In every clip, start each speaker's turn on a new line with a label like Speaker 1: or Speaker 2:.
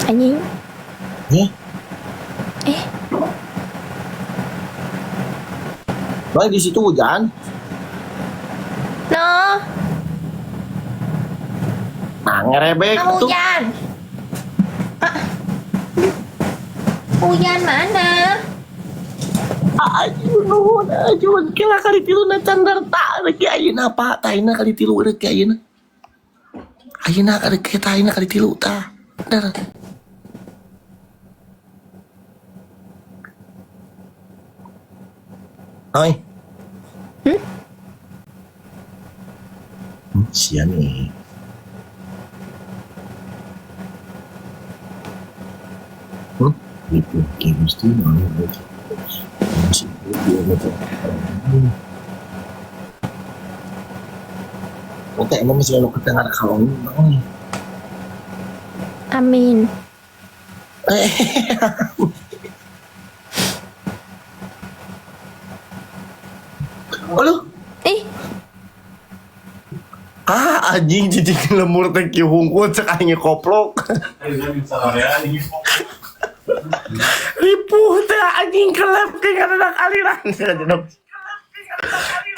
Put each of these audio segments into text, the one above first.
Speaker 1: Anjing.
Speaker 2: Eh?
Speaker 1: Eh.
Speaker 2: Baik di situ hujan.
Speaker 1: No.
Speaker 2: Nah, ngerebek
Speaker 1: Ah,
Speaker 2: tuh.
Speaker 1: hujan. Ah. Hujan mana?
Speaker 2: Aduh, nuhun, aduh, kira kali tilu na candar tak rek ayeuna apa? Taina kali tilu rek ayeuna. Ayeuna kali kita ayeuna kali tilu tah. Dar. Oi.
Speaker 1: Hmm?
Speaker 2: Sia nih. Hmm? Gitu, kayak mesti mana Oke, emang masih kalau kedengar kalau ini.
Speaker 1: Amin.
Speaker 2: Aduh.
Speaker 1: Ih,
Speaker 2: Ah, anjing cicing lemur teh kieu hungkul cek aing koplok. Ripuh teh anjing kelep ke ngaranna aliran.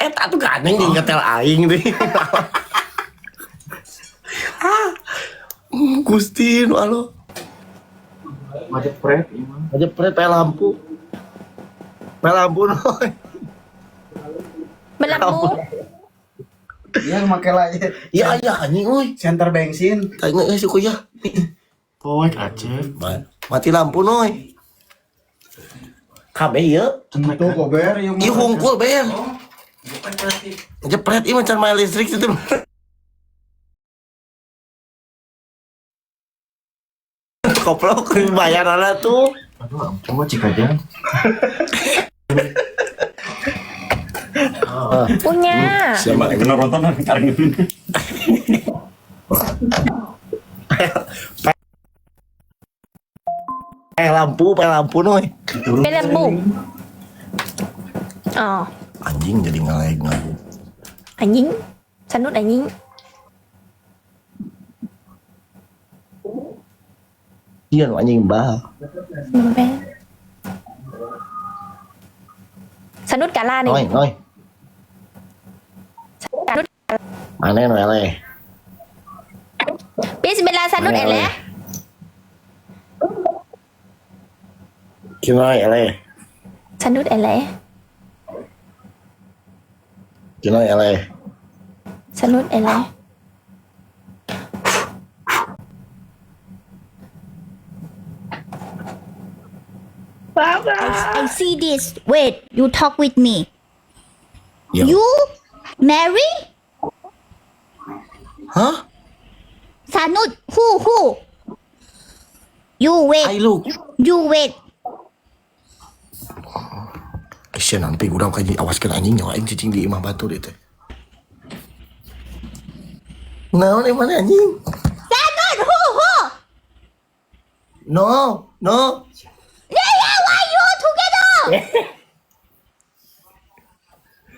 Speaker 2: Eta tuh gandeng jeung ngetel aing teh. Ah. Gusti nu alo.
Speaker 3: Ngajepret emang.
Speaker 2: Ngajepret pae lampu. Pae lampu noy.
Speaker 1: Berlampu.
Speaker 3: Iya make lah ya.
Speaker 2: Iya iya anjing euy.
Speaker 3: Center bensin.
Speaker 2: Tanya euy suku ya.
Speaker 3: Poek Aceh.
Speaker 2: Mati lampu noy. Kabeh ieu.
Speaker 3: Tuh kober ieu mah.
Speaker 2: Ieu hungkul ber. Jepret ieu macan main listrik situ. Koplok bayaranna tuh.
Speaker 3: Aduh, coba cik aja.
Speaker 1: Punya.
Speaker 2: Siapa
Speaker 4: Kena nonton sekarang ini.
Speaker 2: Pae lampu noy.
Speaker 1: Berlampu. Oh,
Speaker 2: Anjing jadi ngelag ngaku.
Speaker 1: anjing. Sanut anjing.
Speaker 2: Iya nu anjing bah.
Speaker 1: Sanut gala nih.
Speaker 2: Noy, noy.
Speaker 1: Sanut.
Speaker 2: Mana nu eleh?
Speaker 1: Bismillah sanut
Speaker 2: Mana
Speaker 1: eleh.
Speaker 2: Kinoy eleh.
Speaker 1: Sanut eleh.
Speaker 2: Kinoy eleh.
Speaker 1: Sanut eleh.
Speaker 5: I see this. Wait, you talk with me.
Speaker 2: Yo.
Speaker 5: You marry
Speaker 2: Hah?
Speaker 5: Sanut? Who? You wait.
Speaker 2: Ai lu.
Speaker 5: You wait.
Speaker 2: Sia nanti urang kaji awaskeun anjing nyawa aing cicing di imah batur ieu teh. Naon emang anjing?
Speaker 5: Sanut who?
Speaker 2: No, no.
Speaker 5: Yeah, why you together?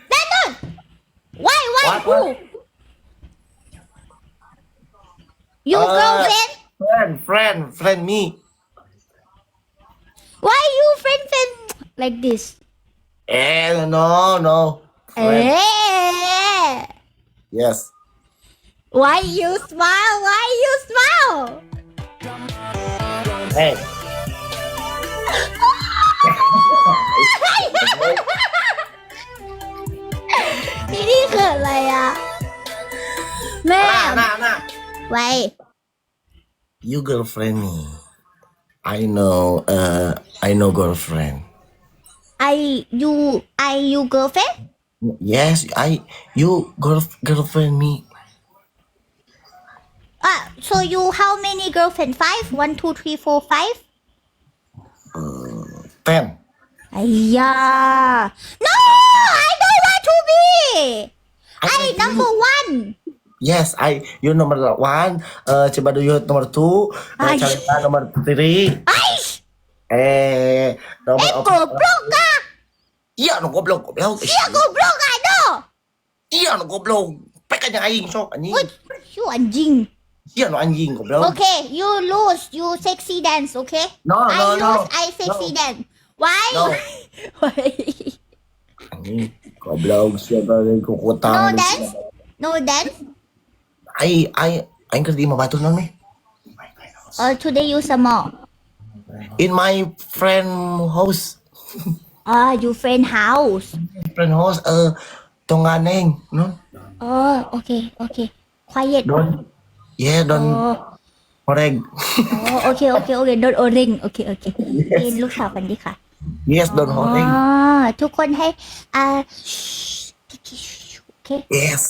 Speaker 5: Sanut. Why
Speaker 2: What,
Speaker 5: who?
Speaker 2: what?
Speaker 5: You girlfriend?
Speaker 2: Friend me.
Speaker 5: Why you friend like this?
Speaker 2: Eh, no, no. Friend.
Speaker 5: Eh.
Speaker 2: Yes.
Speaker 5: Why you smile? Why you smile?
Speaker 2: Hey.
Speaker 5: ที่นี่คืออะไรอ่ะแม่
Speaker 2: Nah, nah, nah.
Speaker 5: ไว้
Speaker 2: You girlfriend me. I know. I know girlfriend.
Speaker 5: I you I you girlfriend?
Speaker 2: Yes, I you girlfriend me.
Speaker 5: So you how many girlfriend? 5? 1, 2, 3, 4, 5?
Speaker 2: 10.
Speaker 5: 哎呀 No, I don't want to be. I number 1.
Speaker 2: Yes, I you number 1. Cibaduyut number 2.
Speaker 5: Ay.
Speaker 2: Caleta number 3.
Speaker 5: Aish.
Speaker 2: Nomor
Speaker 5: Eh, goblok ah.
Speaker 2: Iya, nu goblok, goblok.
Speaker 5: Iya, goblok ah, no.
Speaker 2: Iya, nu goblok. Pek aja aing sok anjing.
Speaker 5: Woi, you anjing.
Speaker 2: Sia nu anjing goblok.
Speaker 5: Okay, you lose. You sexy dance, okay?
Speaker 2: No,
Speaker 5: I
Speaker 2: no, no.
Speaker 5: lose. I sexy
Speaker 2: No.
Speaker 5: dance. Why?
Speaker 2: No.
Speaker 5: Why?
Speaker 2: Anjing goblok siapa yang kukutang.
Speaker 5: No dance. No dance.
Speaker 2: Ai ai aing keur di imah batur naon meh?
Speaker 5: Today you some more.
Speaker 2: In my friend house.
Speaker 5: Ah, you friend house.
Speaker 2: Friend house Tonganeng, no?
Speaker 5: Oh, okay, okay. Quiet.
Speaker 2: Don't. Yeah, don't
Speaker 5: Oh,
Speaker 2: horeg.
Speaker 5: oh, okay, okay, okay. Don't o-ring. Okay, okay. กินลูกสาวกันดีค่ะ
Speaker 2: Yes, don't
Speaker 5: อ๋อ
Speaker 2: horeg.
Speaker 5: ทุกคนให้อ่าโอเค
Speaker 2: Yes.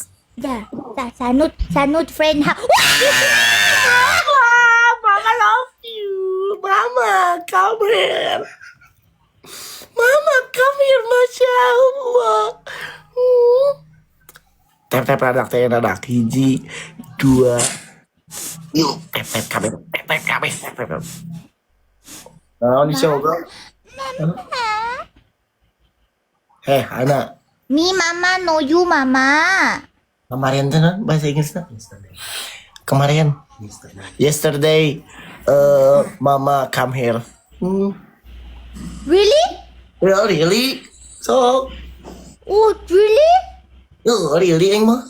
Speaker 5: จ้ะจ้ะสานุดสานุด friend ค่ะ
Speaker 2: Mama love you. Mama, come here. Mama, come here, Masya Allah. Tap tap radak teh radak hiji dua. Yuk, tap tap kabeh, tap tap kabeh, tap tap. Nah, ini siapa? Heh, anak.
Speaker 5: Me mama no you mama.
Speaker 2: Kemarin tuh non bahasa Inggrisnya. Kemarin. Yesterday, Mama come here.
Speaker 5: Really?
Speaker 2: Yeah, really? So,
Speaker 5: Oh, really?
Speaker 2: oh, really, eng mah?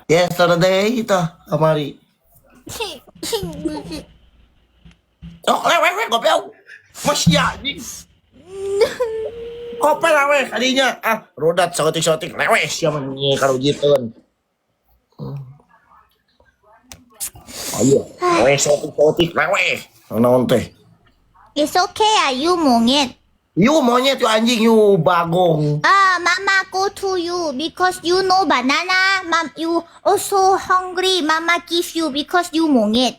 Speaker 2: Yesterday itu kamari. Oh, leweh, weh, goblok. Masya, anjing. Kopel leweh kadinya. Ah, rodat sotik-sotik leweh siapa nih kalau gitu. Ayo, leweh sotik-sotik leweh. Naon teh?
Speaker 5: It's okay ah, you monyet.
Speaker 2: You monyet you anjing you bagong.
Speaker 5: Ah, mama go to you because you know banana. Mom, you also hungry. Mama give you because you monyet.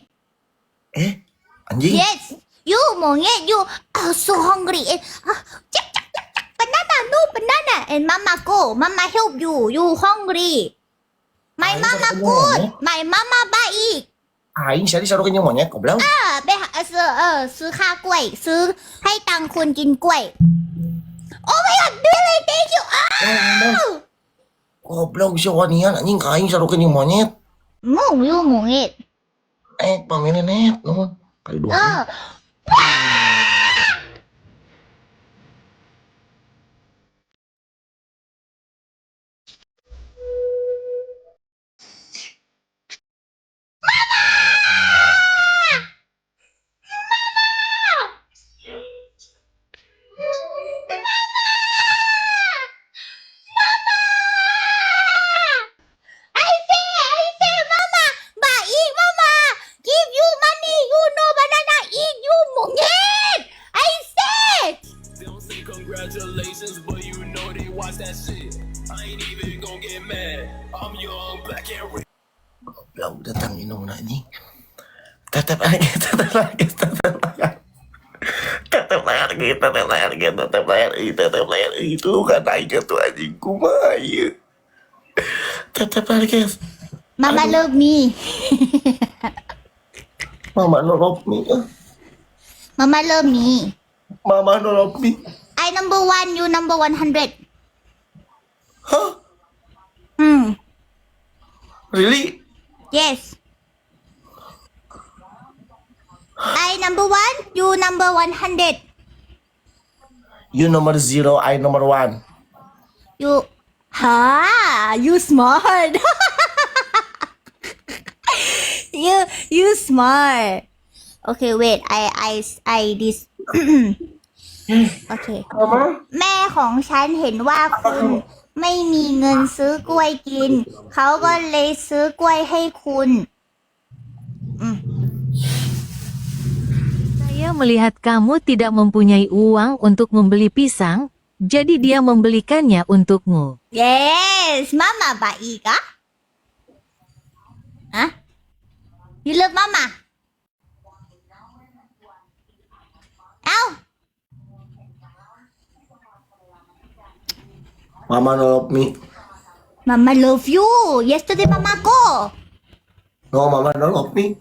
Speaker 2: Eh, anjing.
Speaker 5: Yes, you monyet. You also hungry. And, ah, cak, cak, cak, cak, banana, no banana. And mama go. Mama help you. You hungry. My
Speaker 2: Aing
Speaker 5: mama
Speaker 2: sarua
Speaker 5: good.
Speaker 2: monyet.
Speaker 5: My mama baik.
Speaker 2: Aing siapa sarua jeung monyet goblok.
Speaker 5: เออไปหาซื้อเออซื้อข้าวกล้วยซื้อให้ตังคุณกินกล้วย Oh my god, Billy, thank you. อ้าว
Speaker 2: Goblok si wanian anjing ka aing sarua jeung monyet.
Speaker 5: มึงยูมึงเอ็ด
Speaker 2: Eh, pamilih net, nuhun. Kali dua.
Speaker 5: เออ I say I say mama baik mama give you money you no banana eat you monyet I say
Speaker 4: They don't say congratulations, but you know they watch that shit. I ain't even gonna get mad. I'm young, black, and rich.
Speaker 2: Goblok datang indungna anjing. Tetep lagi, tetep lagi, tetep lagi. Tetep layar gitu, tetep layar gitu, tetep layar gitu, tetep layar itu kan aing tuh anjing kumaha ieu. Tetep layar guys.
Speaker 5: Mama love me.
Speaker 2: Mama no love me. Ah.
Speaker 5: Mama love me.
Speaker 2: Mama no love me.
Speaker 5: I number one, you number 100.
Speaker 2: Hah? Really?
Speaker 5: Yes. I number one, you number 100.
Speaker 2: You number zero, I number one.
Speaker 5: You, ha, you smart. You smart. Okay, wait. I this. Okay.
Speaker 2: Mama?
Speaker 5: แม่ของฉันเห็นว่าคุณไม่มีเงินซื้อกล้วยกิน เขาก็เลยซื้อกล้วยให้คุณ
Speaker 6: Saya melihat kamu tidak mempunyai uang untuk membeli pisang, jadi dia membelikannya untukmu.
Speaker 5: Yes, mama baik ah. Hah? You love mama? Ow.
Speaker 2: Mama no love me.
Speaker 5: Mama love you. Yesterday mama go.
Speaker 2: No, mama no love me.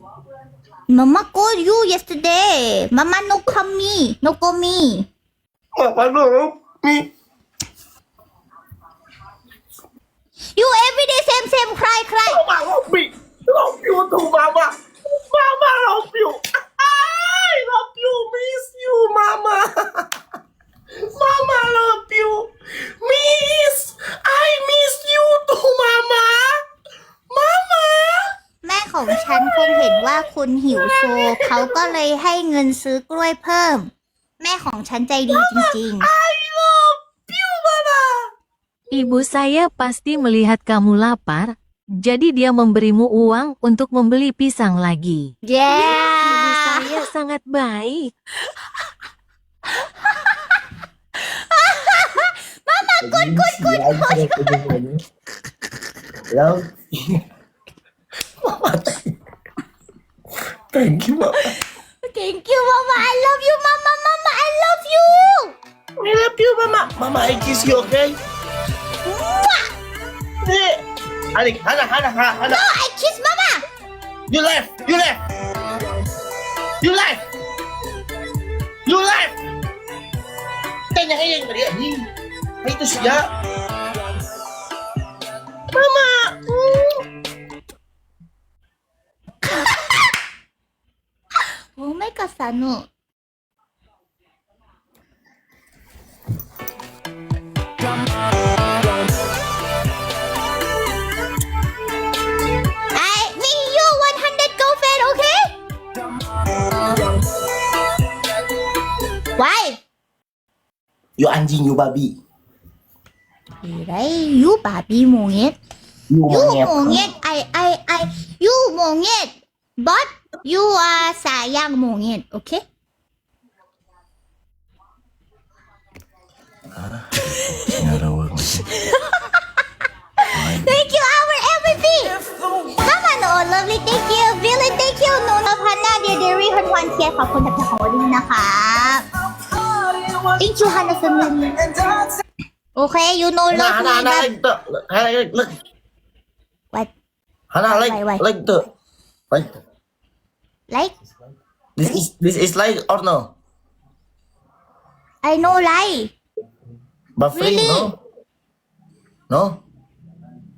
Speaker 5: Mama call you yesterday. Mama no come me. No call me.
Speaker 2: Mama no love me.
Speaker 5: You every day same same cry cry.
Speaker 2: Mama love me.
Speaker 5: ของฉันคงเห็นว่าคุณหิวโซ เขาก็เลยให้เงินซื้อกล้วยเพิ่ม แม่ของฉันใจดีจริง
Speaker 6: Ibu saya pasti melihat kamu lapar, jadi dia memberimu uang untuk membeli pisang lagi.
Speaker 5: ๆ yeah.
Speaker 6: Ibu saya sangat baik.
Speaker 2: Good, good, good, good. Love. Mama, thank you, Mama.
Speaker 5: Thank you, Mama. I love you, Mama. Mama, I love you.
Speaker 2: I love you, Mama. Mama, I kiss you, okay? Eh, Alik, Hana, Hana, Hana, Hana.
Speaker 5: No, I kiss Mama.
Speaker 2: You left, you left. You left. You left. Tanya kayak yang tadi anjing. Hai, itu sia. Mama.
Speaker 5: Oh my God, Sanu. I me you 100 girlfriend, okay? Why?
Speaker 2: You anjing, you babi.
Speaker 5: Right, you babi monyet.
Speaker 2: You
Speaker 5: You
Speaker 2: monyet.
Speaker 5: monyet, I, you monyet. But you are sayang monyet, okay? Thank you, our MVP. Mama no lovely, thank you, Billy, thank you, หนูนพันนาเดียเดรี่ฮอนฮอนเทียขอบคุณทับของวันนี้นะคะ Thank you, Hana family. Okay, you know
Speaker 2: Hana,
Speaker 5: love me,
Speaker 2: Hana, Hana,
Speaker 5: but
Speaker 2: like the, Hana, like, look.
Speaker 5: What?
Speaker 2: Hana, like,
Speaker 5: Why, why?
Speaker 2: like the, like.
Speaker 5: Like
Speaker 2: This is like or no?
Speaker 5: I know lie.
Speaker 2: Buffering,
Speaker 5: Really?
Speaker 2: no? No?